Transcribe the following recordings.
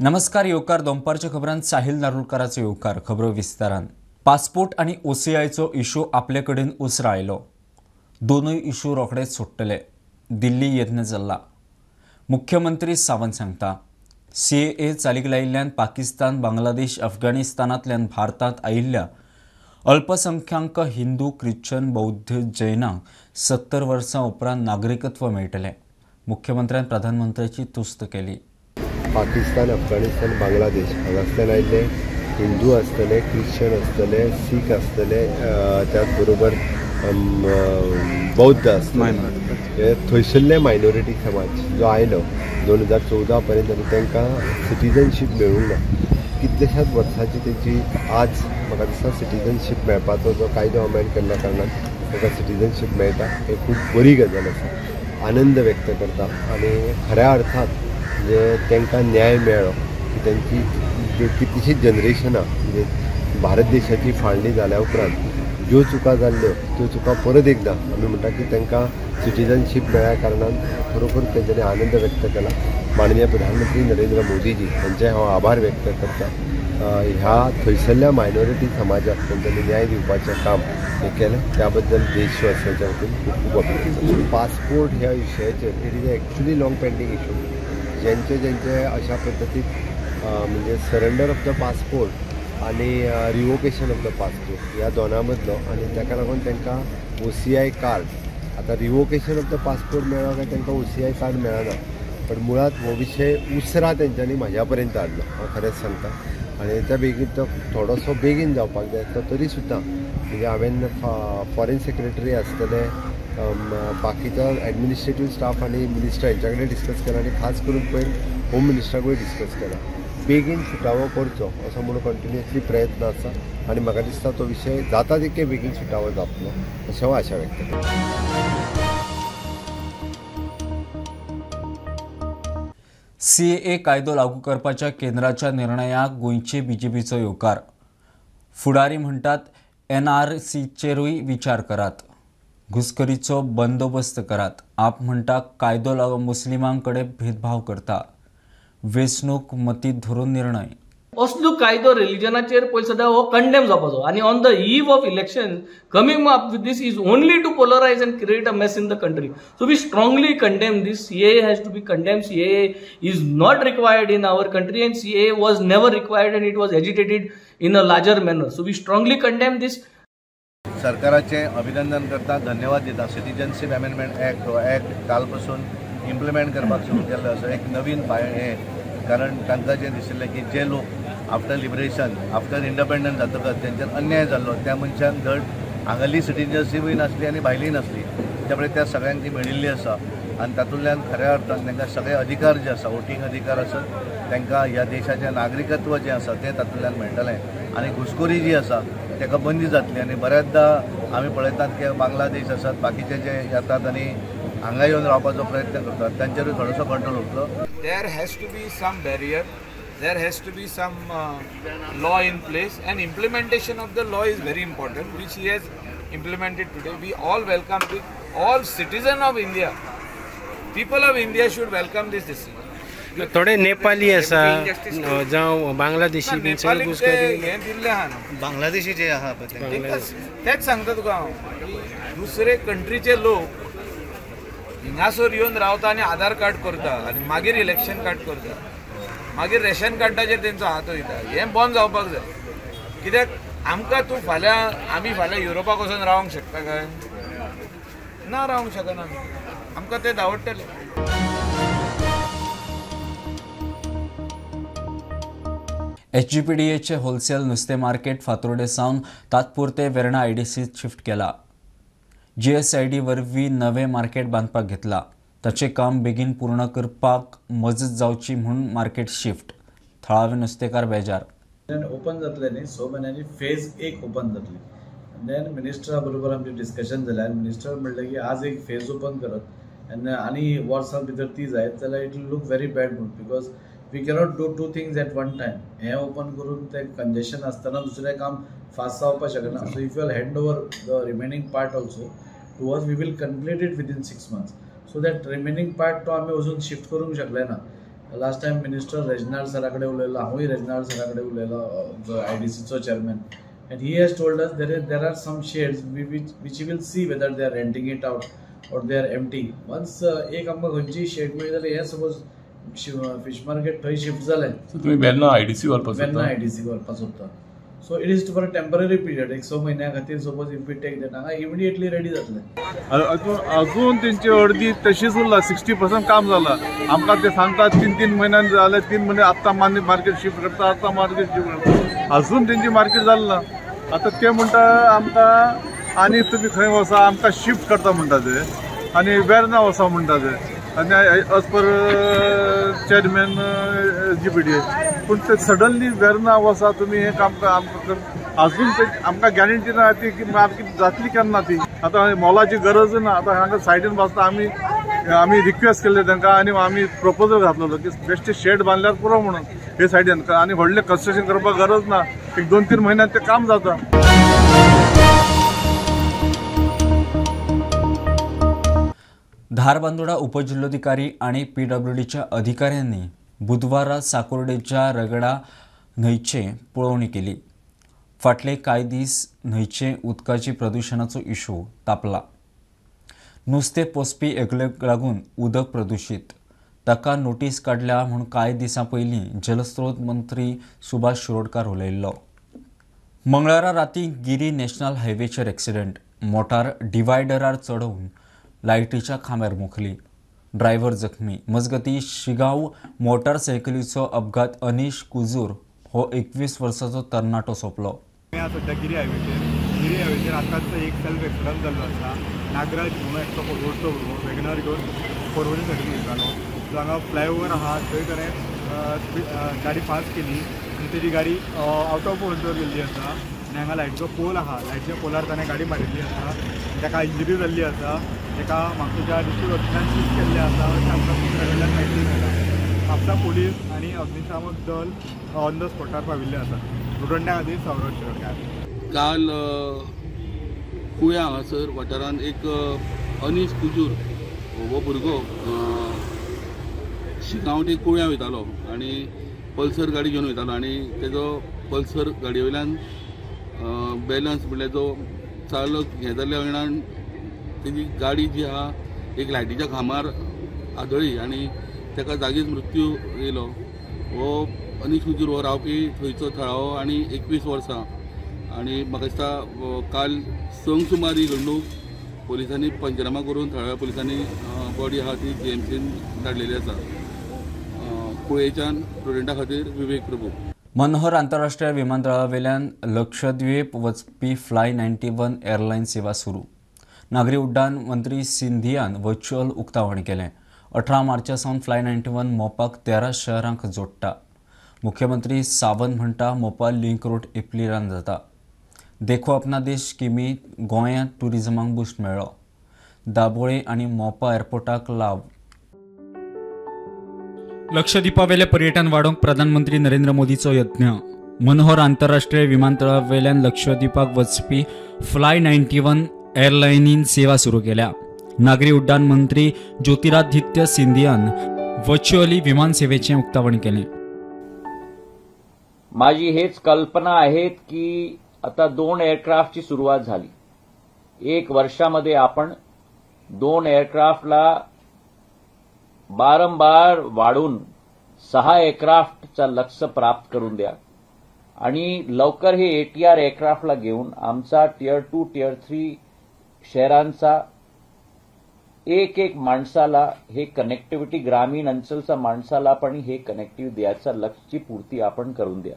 नमस्कार येवकार दोंपारच्या खबरांत साहिल नारुलकाराचो येवकार. खबरो विस्तारान. पासपोर्ट आनी ओसीआयचो इशू आपले कडेन उसरा आयलो. दोनूय इशू रोखडेच सोडटले. दिल्ली यत्न चल्ला. मुख्यमंत्री सावंत सांगता सीएए चालीक लायिल्ल्यान पाकिस्तान, बांगलादेश, अफगाणिस्तानांतल्यान भारतांत आयिल्ल्या अल्पसंख्याक हिंदू, ख्रिश्चन, बौद्ध, जैनांक 70 वर्सां उपरांत नागरिकत्व मेळटलें. मुख्यमंत्र्यान प्रधानमंत्र्याची तुस्त केली. पाकिस्तान, अफगाणिस्तान, बांगलादेश हांगासल्यान आयिल्ले हिंदू आसतले, ख्रिश्चन आसतले, सीख आसतले, त्याच बरोबर बौद्ध आसतले, हे थंयसरले मायनॉरिटी समाज जो आयलो 2014 पर्यंत आनी तांकां सिटीजनशीप मेळूंक ना. कितल्याशाच वर्सांची तेंची आज म्हाका दिसता सिटीजनशीप मेळपाचो जो कायदो अमेंड केल्ल्या कारणान तांकां सिटीजनशीप मेळटा. हे खूब बरी गजाल आसा. आनंद व्यक्त करता आनी खऱ्या अर्थात म्हणजे तांकां न्याय मेळ्ळो की तांची कितलीशींच जनरेशनां म्हणजे भारत देशाची फाळणी जाल्या उपरांत ज्यो चुका जाल्ल्यो त्यो चुका परत एकदां आमी म्हणटा की तांकां सिटीजनशीप मेळ्ळ्या कारणान खरोखर तेंच्यांनी आनंद व्यक्त केला. माननीय प्रधानमंत्री नरेंद्र मोदीजी हांचे हांव आभार व्यक्त करता. ह्या थंयसरल्या मायनॉरिटी समाजाक तेंच्यांनी न्याय दिवपाचें काम हें केलें त्या बद्दल देशवासियांच्या वतीन खूब खूब अभिनंदन. पासपोर्ट ह्या विशयाचेर it is actually long pending issue. ज्यांचे ज्यांचे अशा पद्दतीत म्हणजे सरेंडर ऑफ the passport आनी रिवोकेशन ऑफ the passport ह्या दोना मदलो आनी ताका लागून तांकां ओसीआय कार्ड, आतां रिवोकेशन ऑफ the passport मेळ्ळो काय तांकां ओसीआय कार्ड मेळना, पण मुळात हो विशय उसरा तेंच्यांनी म्हाज्या पर्यंत हाडलो. हांव खरेंच सांगता आनी त्या बेगीन तो थोडोसो बेगीन जावपाक जाय. तो तरी सुद्दां म्हणजे हांवें फॉरेन सेक्रेटरी आसतले, बाकीच्या एडमिनिस्ट्रेटीव स्टाफ आनी मिनिस्टर हेंच्या कडेन डिस्कस केला आनी खास करून पयर होम मिनिस्टराकूय डिस्कस केला. बेगीन सुटावो करचो असो म्हणून कंटिन्युअसली प्रयत्न आसा आनी म्हाका दिसता तो विशय जाता तितके बेगीन सुटावो जातलो अशें हांव आशा व्यक्त करता. सीएए कायदो लागू करपाच्या केंद्राच्या निर्णयाक गोंयचे बीजेपीचो येवकार. फुडारी म्हणटात एनआरसीचेरूय विचार करात, घुसखोरीचो बंदोबस्त करात. आप म्हणटा कायदो लागू मुस्लिमांकडे भेदभाव करता. वेंचणूक मतींत धरून निर्णय. असलो कायदो रिलिजनाचेर पयलीं सदां हो कंडेम जावपाचो आनी on the eve of election coming up with this is only to polarize and create a mess in the country. So we strongly condemn this. CAA has to be condemn. CAA is not required in our country and CAA was never required and it was agitated in a larger manner. So we strongly condemn this. सरकाराचे अभिनंदन करता, धन्यवाद दिता. Citizenship amendment act हो act काल पासून implement करपाक सुरू केल्लो आसा. एक नवीन हें, कारण तांकां जें दिशिल्लें की जे लोक आफ्टर लिबरेशन, आफ्टर इंडिपेंडन्स जातकच तेंचेर अन्याय जाल्लो त्या मनशांक धड हांगाली सिटीजनशीपूय नासली आनी भायलीय नासली, त्यामुळे त्या सगळ्यांक ती मेळिल्ली आसा आनी तातूंतल्यान खऱ्या अर्थान तांकां सगळे अधिकार जे आसा, वोटींग अधिकार आसत, तांकां ह्या देशाचें नागरिकत्व जें आसा तें तातूंतल्यान मेळटलें आनी घुसखोरी जी आसा ताका बंदी जातली. आनी बऱ्याचदा आमी पळयतात की बांगलादेश आसात, बाकीचे जे येतात आनी हांगा येवन रावपाचो प्रयत्न करतात तांचेरूय थोडोसो कंट्रोल उरतलो. There has to be some barrier, there has to be some law in place and implementation of the law is very important, which he has implemented today. We all welcome it. All citizen of India, people of India should welcome this decision. थोडे नेपाली आसा जावं बांगलादेशी बीन सगळे घुसखोरी हें दिल्लें आहा न्हू, बांगलादेशी जे आहा पळय तेच सांगता तुका हांव. दुसरे कंट्रीचे लोक हिंगासर येवन रावता आनी आधार कार्ड करता आनी मागीर इलेक्शन कार्ड करता, मागीर रेशन कार्डाचेर तेंचो हात वयता. हें बंद जावपाक जाय. कित्याक आमकां तूं फाल्यां, आमी फाल्यां युरोपाक वचून रावंक शकता काय? ना रावंक शकना. आमकां ते धांवडटले. एचजीपीडीएचे होलसेल नुस्तें मार्केट फातोर्डे सावन तात्पुरते वेर्णा आयडीसीत शिफ्ट केला. जीएसआयडी वरवीं नवें मार्केट बांदपाक घेतला. ताचें काम बेगीन पूर्ण करपाक मजत जावची म्हूण मार्केट शिफ्ट. थळावे नुस्तेकार बेजार. ओपन जातलें न्ही, 6 म्हयन्यांनी फेज 1 ओपन जातली. देन मिनिस्टरा बरोबर आमचें डिस्कशन जालें आनी मिनिस्टर म्हणलें की आज एक फेज ओपन करत आनी आनी वर्सां भितर ती जायत जाल्यार it will look very bad म्हणून, because we cannot do 2 things at one time. हें ओपन करून तें कंजेशन आसतना दुसरें काम फास्ट जावपाक शकना. So if you will hand over the remaining part also to us, we will complete it within 6 months. So that remaining part तो आमी अजून शिफ्ट करूंक शकले ना. लास्ट टायम मिनिस्टर रेजनाल्ड सरा कडेन उलयलो, हांवूय रेजनाल्ड सरा कडेन उलयलो, जो आयडीसीचो chairman, and he has told us there are some sheds which will see whether they are renting it out or they are empty. Once एक आमकां खंयची शेड मेळ्ळी जाल्यार हें सपोज फिश मार्केट थंय शिफ्ट जालें. तुमी वेर्ना आयडीसी व्हरपाक सोदता? वेर्ना आयडीसी व्हरपाक सोदता. So it is for a temporary period, एक 6 म्हयन्या खातीर suppose if we take that हांगा इमिडिएटली रेडी जातलें. अजून तेंची अर्दी तशीच उरला, 60% काम जाला. आमकां ते सांगतात 3-3 म्हयन्यान जाले, 3 म्हयने आत्तां मार्केट शिफ्ट करता, आत्तां मार्केट शिफ्ट करता, अजून तेंची मार्केट जालें ना. आतां ते म्हणटा आमकां आनी तुमी खंय वचा आमकां शिफ्ट करता म्हणटा ते, आनी वेर्ना वचा म्हणटा ते, आनी as per chairman SGPDA. पूण ते सडनली वेर्ना वचा तुमी हें काम आमकां अजून आमकां गॅरंटी ना ती की मार्केट जातली केन्ना ती. आतां मॉलाची गरज ना, आतां हांगा सायडीन बसता. आमी आमी रिक्वेस्ट केल्ले तांकां आनी आमी प्रपोजल घातलेलो की बेश्टे शेड बांदल्यार पुरो म्हणून हे सायडीन, आनी व्हडलें कन्स्ट्रक्शन करपाक गरज ना, एक 2-3 म्हयन्यात तें काम जाता. धारबांदोडा उपजिल्होधिकारी आणि पीडब्ल्यूडीच्या अधिकाऱ्यांनी बुधवारा साकोर्डेच्या रगडा न्हंयचे पळोवणी केली. फाटले कांय दीस न्हंयचे उदकाची प्रदुशणाचो इशू तापला. नुस्तें पोसपी एकलेक लागून उदक प्रदुशीत, ताका नोटीस काडल्या म्हूण कांय दिसां पयलीं जलस्रोत मंत्री सुभाष शिरोडकार उलयल्लो. मंगळारा राती गिरी नॅशनल हायवेचेर एक्सिडंट, मोटार डिवायडरार चडोवन लायटीच्या खांब्यार मोखली, ड्रायव्हर जखमी. मजगती शिगांव मोटारसायकलीचो अपघात अनीश कुजूर हो 21 वर्साचो तरणाटो सोंपलो. सध्या गिरी हायवेचेर, गिरी हायवेचेर आतांच एक सेल्फ एक्सिडंट जाल्लो आसा. नागराज म्हणून एकटो रोडचो भुरगो वेगनार घेवन पर्वरी सायडीन वयतालो, सो हांगा फ्लायओवर आहा थंय ताणें गाडी फास्ट केली आनी तेजी गाडी आवट ऑफ कंट्रोल गेल्ली आसा आनी हांगा लायटीचो पोल आहा, लायटीच्या पोलार ताणें गाडी मारिल्ली आसा, ताका इंजरी जाल्ली आसा. ताका म्हापशेच्या डिस्ट्रिक्ट हॉस्पिटलान शिफ्ट केल्लें आसा अशें आमकां दुसऱ्या कडल्यान म्हायती मेळटा. म्हापसा पोलीस आनी अग्निशामक दल ऑन the स्पॉटार पाविल्ले आसा. प्रुडंटा खातीर सौरभ शिरोडकार. काल कुळ्या हांगासर वाठारांत एक अनीश कुजूर हो भुरगो शिगांव ते कुळ्यां वयतालो आनी पल्सर गाडी घेवन वयतालो आनी तेजो पल्सर गाडये वयल्यान बॅलन्स म्हणल्यार जो चालक हें जाल्ल्या कारणान तेजी गाडी जी आहा एक लायटीच्या खांबार आदळ्ळी आनी ताका जागीच मृत्यू येयलो. हो अनीश कुजूर हो रावपी थंयचो थळावो आनी 21 वर्सां आनी म्हाका दिसता काल 6 सुमार ही घडणूक पोलिसांनी पंचनामा करून थळाव्या पोलिसांनी बॉडी आहा ती जीएमसीन धाडलेली आसा. कुळेच्यान प्रुडंटा खातीर विवेक प्रभू. मनोहर आंतरराष्ट्रीय विमानतळावेल्यान लक्षद्वीप वचपी फ्लाय 91 एअरलायन सेवा सुरू. नागरी उड्डाण मंत्री सिंधियान व्हर्च्युअल उक्तावण केलें. 18 मार्चा सावन फ्लाय 91 मोपाक 13 शहरांक जोडटा. मुख्यमंत्री सावंत म्हणटा मोपा लिंक रोड एप्रिलान जाता. देखो अपना देश स्किमीत गोंयांत ट्युरिजमाक बूस्ट मेळ्ळो. दाबोळे आनी मोपा एअरपोर्टाक लाव. लक्षद्वीपावेले पर्यटन वाडोवंक प्रधानमंत्री नरेंद्र मोदीचो यत्न. मनोहर आंतरराष्ट्रीय विमानतळावेल्यान लक्षद्वीपाक वचपी फ्लाय 91 एअरलायनीन सेवा सुरू केल्या. नागरी उड्डाण मंत्री ज्योतिरादित्य सिंधियान व्हर्च्युअली विमान सेवेचें उक्तावण केलें. माझी हेच कल्पना आहेत की आता 2 एअरक्राफ्टची सुरुवात झाली. 1 वर्षामध्ये आपण 2 एअरक्राफ्टला बारंबार वाढून 6 एअरक्राफ्टचा लक्ष्य प्राप्त करून द्या आणि लवकर हे एटीआर एअरक्राफ्टला घेऊन आमचा टियर 2 टियर 3 शहरांचा एक एक माणसाला हे कनेक्टिव्हिटी, ग्रामीण अंचलचा माणसाला पण हे कनेक्टिव्हिटी द्यायचा लक्ष्यची पूर्ती आपण करून द्या.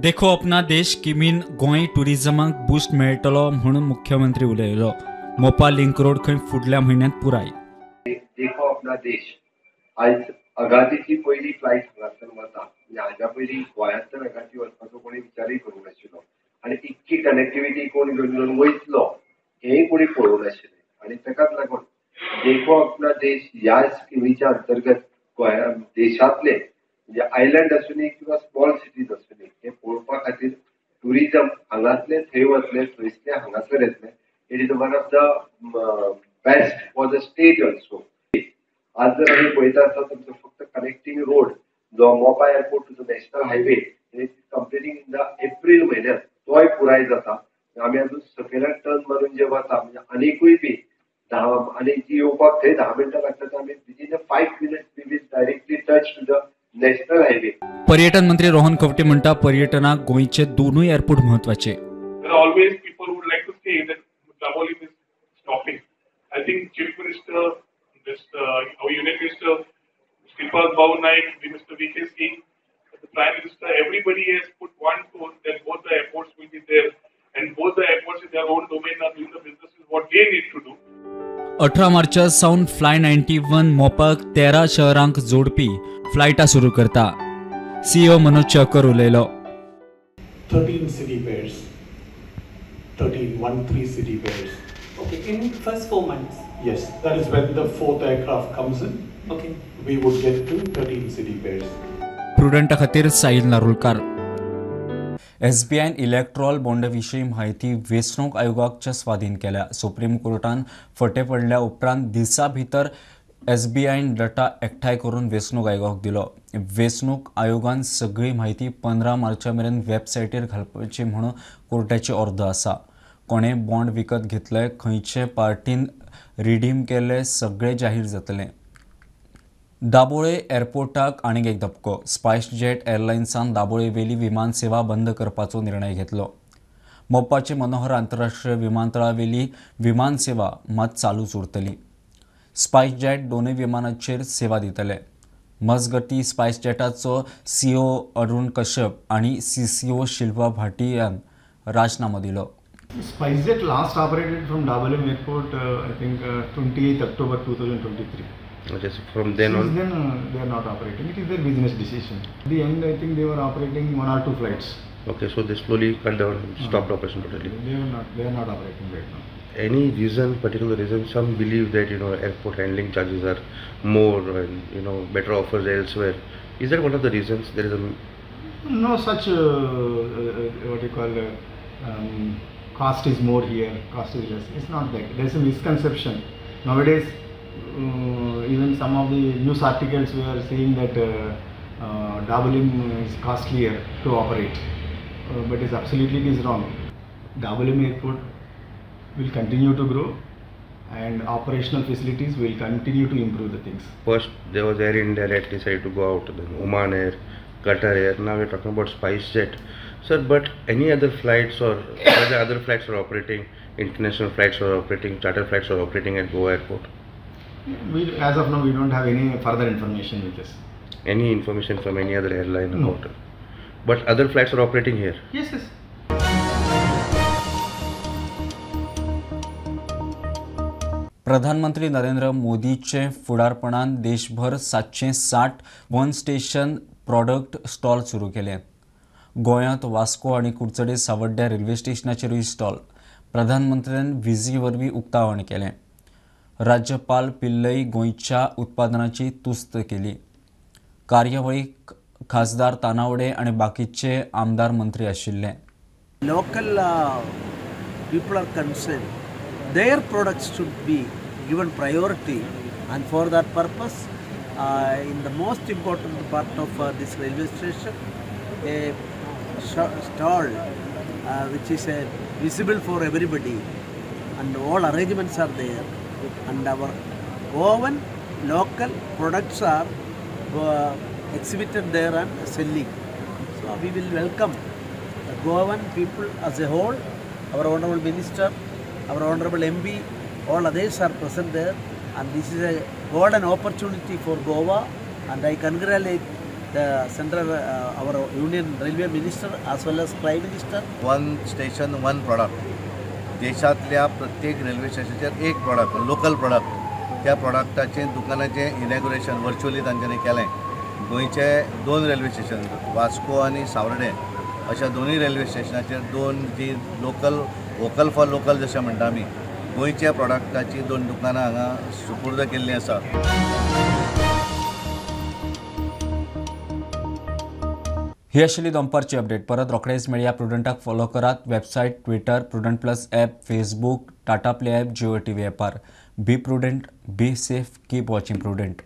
देखो अपना देश स्किमीन गोंय ट्युरिजमाक बूस्ट मेळटलो म्हणून मुख्यमंत्री उलयलो. मोपा लिंक रोड खंय फुडल्या म्हयन्यांत पुराय. देखो अपना देश आयज अगाधीची पयली फ्लायट हांगासर वता, म्हणजे हाज्या पयलीं गोंयांतल्यान अगाधी वचपाचो कोणी विचारूय करूंक नाशिल्लो आनी इतकी कनेक्टिविटी कोण घेवन वयतलो हेंय कोणी पळोवंक नाशिल्लें आनी ताकाच लागून देखो अपना देश ह्या स्किमीच्या अंतर्गत गोंया देशांतले म्हणजे आयलंड आसूनी किंवा स्मॉल सिटीज आसूनी हे पळोवपा खातीर ट्युरिजम हांगासले थंय वतले, थंयसले हांगासर येतले. It is one of the best for the state also. आज जर आमी पळयता आसतना तुमचो फक्त कनेक्टिंग रोड जो Mopa airport to the national highway completing in the April म्हयन्यात तोय पुराय जाता. आमी अजून सकयल्यान टर्न मारून जे वता म्हणजे आनीकूय बी 10 आनी जी येवपाक थंय 10 मिनटां लागता, आमी within 5 minutes we will directly touch to the national highway. पर्यटन मंत्री रोहन खंवटे म्हणटा पर्यटनाक गोंयचे दोनूय एअरपोर्ट म्हत्वाचे. Always people would like to say that Dabolim is stopping. I think Chief Minister, this our Union Minister, Shripad Bhau Naik, Mr. V.K. Singh, the Prime Minister, everybody has put one tone that both the airports will be there, and both the airports in their own domain are doing the businesses what they need to do. 18 मार्चा सावन fly 91 मोपाक 13 शहरांक जोडपी फ्लायटा सुरू करता. CEO Manoj चकर उलयलो. 13 city pairs, 13 city pairs. Okay, in first 4 months. Yes, that is when the 4th aircraft comes in. Okay. We would get to 13 city pairs. प्रुडंटा खातीर Sahil Narulkar. एसबीआयन Electral bond विशीं म्हायती वेंचणूक आयोगाच्या स्वाधीन केल्या. सुप्रीम कोर्टान फटे पडल्या उपरांत दिसा भितर एसबीआयन डाटा एकठांय करून वेंचणूक आयोगाक दिलो. वेंचणूक आयोगान सगळी म्हायती 15 मार्चा मेरेन वेबसायटीर घालपाची म्हणून कोर्टाची ऑर्द आसा. कोणे बॉन्ड विकत घेतले, खंयचे पार्टीन रिडीम केले, सगळे जाहीर जातले. दाबोळे एअरपोर्टाक आनीक एक धपको. स्पायसजेट एअरलायन्सान दाबोळे वेली विमान सेवा बंद करपाचो निर्णय घेतलो. मोपाचे मनोहर आंतरराष्ट्रीय विमानतळावेली विमान सेवा मात चालूच उरतली. स्पायसजेट दोनूय विमानाचेर सेवा दितले. मजगती स्पायसजेटाचो सीईओ अरुण कश्यप आनी सीसीओ शिल्पा भाटियान राजीनामो दिलो. SpiceJet last operated from Dabolim Airport, I think 28th October 2023. Okay, so from then on? Since then they are not operating. It is their business decision. At the end, I think they were operating 1 or 2 flights. Okay, so they slowly cut down and stopped operation totally. They are not operating right now. Any reason, particular reason? Some believe that, you know, airport handling charges are more and, you know, better offers elsewhere. Is that one of the reasons? There is a no such what you call cost is more here, cost is less. It's not that. There's a misconception nowadays. Even some of the news articles we are seeing that Dabolim is costlier to operate, but it's absolutely it is wrong. Dabolim Airport will continue to grow and operational facilities will continue to improve the things. First there was Air India that decided to go out, then Oman Air, Qatar Air, now we are talking about SpiceJet. Sir, but any other flights or whether other flights are operating, international flights are operating, charter flights are operating at Goa Airport? We, as of now, we don't have any further information with us. Any information from any other airline? No. About it? But other flights are operating here? Yes, yes. प्रधानमंत्री नरेंद्र मोदीचे फुडारपणान देशभर 760 one station product stall सुरू केले. गोंयांत वास्को आनी कुडचडे सावड्ड्या railway स्टेशनाचेरूय stall प्रधानमंत्र्यान विजी वरवीं उक्तावण केलें. राज्यपाल पिल्लई गोंयच्या उत्पादनाची तुस्त केली. कार्यावळीक खासदार तानावडे आनी बाकीचे आमदार मंत्री आशिल्ले. Local people are concerned, their products should be given priority, and for that purpose, in the most important part of this railway station, a stall which is visible for everybody, and all arrangements are there, and our Goan local products are exhibited there and selling. So we will welcome the Goan people as a whole, our Honorable Minister, our Honorable MP, all others are present there, and this is a golden opportunity for Goa, and I congratulate the central, our Union Railway Minister as well as Prime Minister. One station, one product. देशांतल्या प्रत्येक railway स्टेशनाचेर एक product, local product, त्या प्रॉडक्टाचें दुकानाचें inauguration virtually तांच्यांनी केलें. गोंयचे 2 railway station, Vasco आनी सावर्डे, अशा दोनूय रेल्वे स्टेशनाचेर 2 जी लोकल, वोकल फॉर लोकल जशें म्हणटा आमी, गोंयच्या प्रॉडक्टाची 2 दुकानां हांगा सुपूर्द केल्लीं आसा. ही आशिल्ली दनपारची अपडेट. परत रोखडेच मेळया. प्रुडंटाक फॉलो करात. Website, Twitter, Prudent plus app, Facebook, Tata play app, Jio TV ॲपार. Be prudent, be safe, keep watching Prudent.